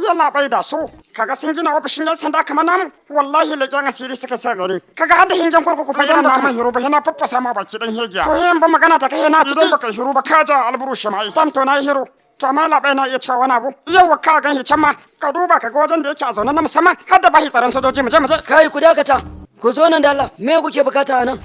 Yalla bai da su. Kaga sun gina ofishin yan sanda kamar namu. Wallahi leƙen asiri suka sa gari. Kaga har da hingen kurkuku fa idan baka man hiro ba yana faffasa ma baki dan hegiya. To yin ba magana ta kai na ciki. Idan baka hiro ba ka ja alburu shama'i. Tam to na yi hiro. To amma labai na iya cewa wani abu. Yau ka gan shi can ma ka duba ka ga wajen da yake a zaune na musamman har da bashi tsaron sojoji mu je mu je. Kai, ku dakata. Ku zo nan da Allah. Me kuke bukata a nan?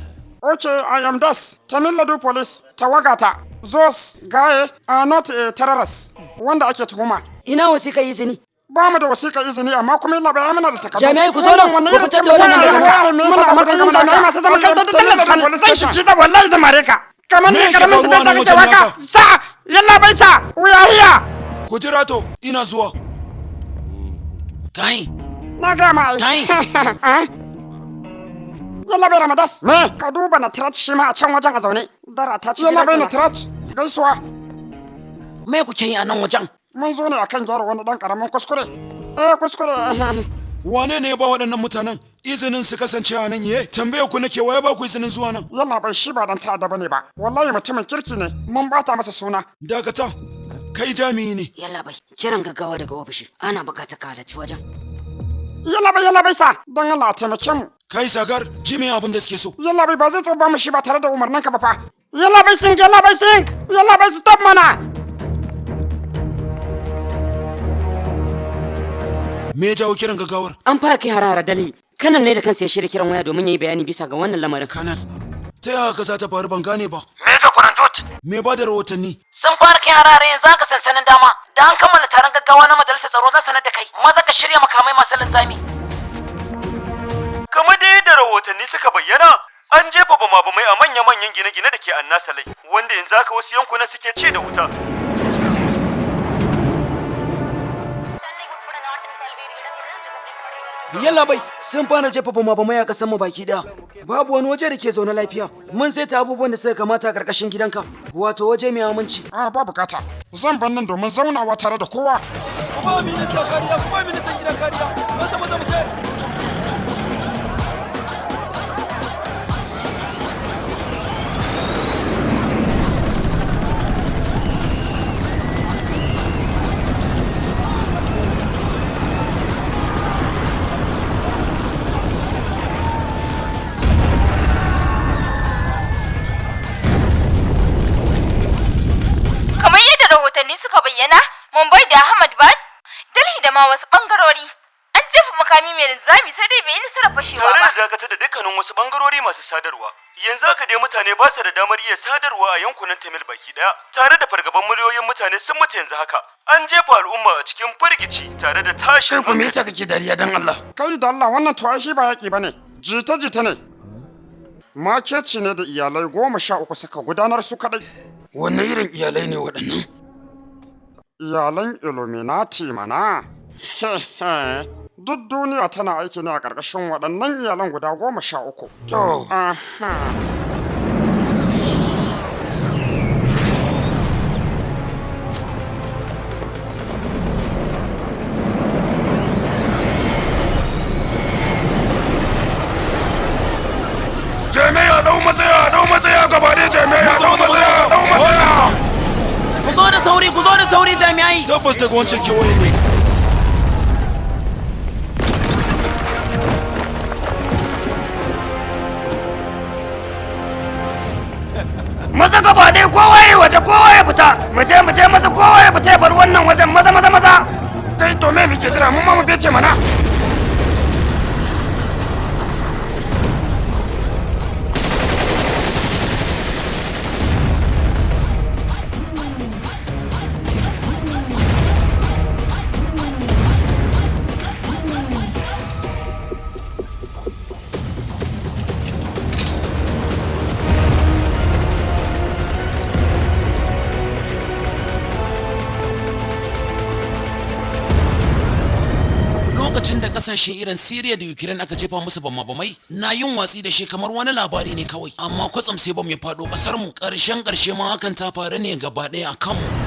Okay, I am Das, Tamil Nadu Police, tawagata. Those guy are not a terrorist wanda ake tuhuma. Ina wasiƙar izini? Ba mu da wasiƙar izini, amma kuma yalla bai mana da takardu. Jami'ai, ku zo nan, ku fitar da wannan daga nan. Muna a matsayin jami'ai masu zaman kai da dalla kan zan shiki da wallahi zan mare ka. Kamar Me ni yake karamin su faruwa da nan kake wajen waka. naka? Sa yalla bai sa we are here. Ku jira to, ina zuwa. Kai. Na ga ma. Kai. Ah? Yalla bai Ramadas. Me? Ka duba na tirat shi ma a can wajen a zaune. Dara ta ci. Yalla bai na tirat. Gaisuwa. Me kuke yi a nan wajen? Mun zo ne akan gyara wani dan karamin kuskure. Eh, kuskure. Wane ne ya ba waɗannan mutanen izinin su kasance a nan ye? Tambaya ku nake, waye ba ku izinin zuwa nan? Yalla bai, shi ba dan ta'adda bane ba. Wallahi mutumin kirki ne. Mun bata masa suna. Dakata. Kai jami'i ne. Yalla bai, kiran gaggawa daga ofishi. Ana bukatar ka halarci wajen. Yalla bai, yalla bai sa. Dan Allah a taimake mu. Kai Sagar, ji me abin da suke so. Yalla bai, ba zai tsoba mu shi ba tare da umarninka ba fa. Yalla bai sink, yalla bai sink. Yalla bai, stop mana. Me ya jawo kiran gaggawar? An fara kai harara Delhi. Kanan ne da kansa ya shirya kiran waya domin ya yi bayani bisa ga wannan lamarin. Kanan. Ta yaya haka za ta faru? Ban gane ba. Major Kuranjot. Me ba da rahotanni? Sun fara kai harare yanzu haka sansanin dama. Da an kammala taron gaggawa na majalisar tsaro zan sanar da kai. Maza ka shirya makamai masu linzami. Kamar da yadda rahotanni suka bayyana, an jefa bama-bamai a manya-manyan gine-gine da ke Annasalai, wanda yanzu haka wasu yankuna suke ci da wuta. Yalla bai, sun fara jefa bama-bamai a ƙasar mu baki ɗaya. Babu wani waje da ke zaune lafiya. Mun saita abubuwan da suka kamata a ƙarƙashin gidanka, wato waje mai aminci. A ba bukata. Zan bar nan domin zaunawa tare da kowa. Ku ba minista kariya, ku ba ministan gidan kariya. Maza maza mu je. Kamar yadda rahotanni suka bayyana, Mumbai da Ahmedabad, Delhi da ma wasu bangarori, an jefa makami mai linzami, sai dai bai yi nasarar fashewa Tare ba. da dakatar da dukkanin wasu bangarori masu sadarwa. Yanzu haka dai mutane ba su da damar iya sadarwa a yankunan Tamil baki daya, tare da fargaban miliyoyin mutane sun mutu yanzu haka. An jefa al'umma a cikin firgici tare da tashin Kai ku, me yasa kake dariya dan Allah? Kai da Allah, wannan to ai shi ba yaƙi bane. Jita-jita ne. Makeci ne da iyalai 13 suka gudanar su kaɗai. Wanne irin iyalai ne waɗannan? Iyalan Illuminati mana. Duk duniya tana aiki ne a ƙarƙashin waɗannan iyalan guda 13. To. Aha. Jami'a, dau matsaya, dau matsaya gaba ɗaya, jami'a, dau matsaya, dau matsaya. Ku zo da sauri, ku zo da sauri jami'ai. Tabbas daga wancan kewayen ne. Maza gaba ɗaya kowa ya waje, kowa ya fita. Mu je, mu je, maza kowa ya fita ya bar wannan wajen, maza maza maza. Kai, to me muke jira? Mun ma mu fece mana. Lokacin da kasashe irin Syria da Ukraine aka jefa musu bama-bamai, na yin watsi da shi kamar wani labari ne kawai. Amma kwatsam sai bam ya faɗo ƙasar mu. Ƙarshen ƙarshe ma hakan ta faru ne gaba ɗaya a kanmu.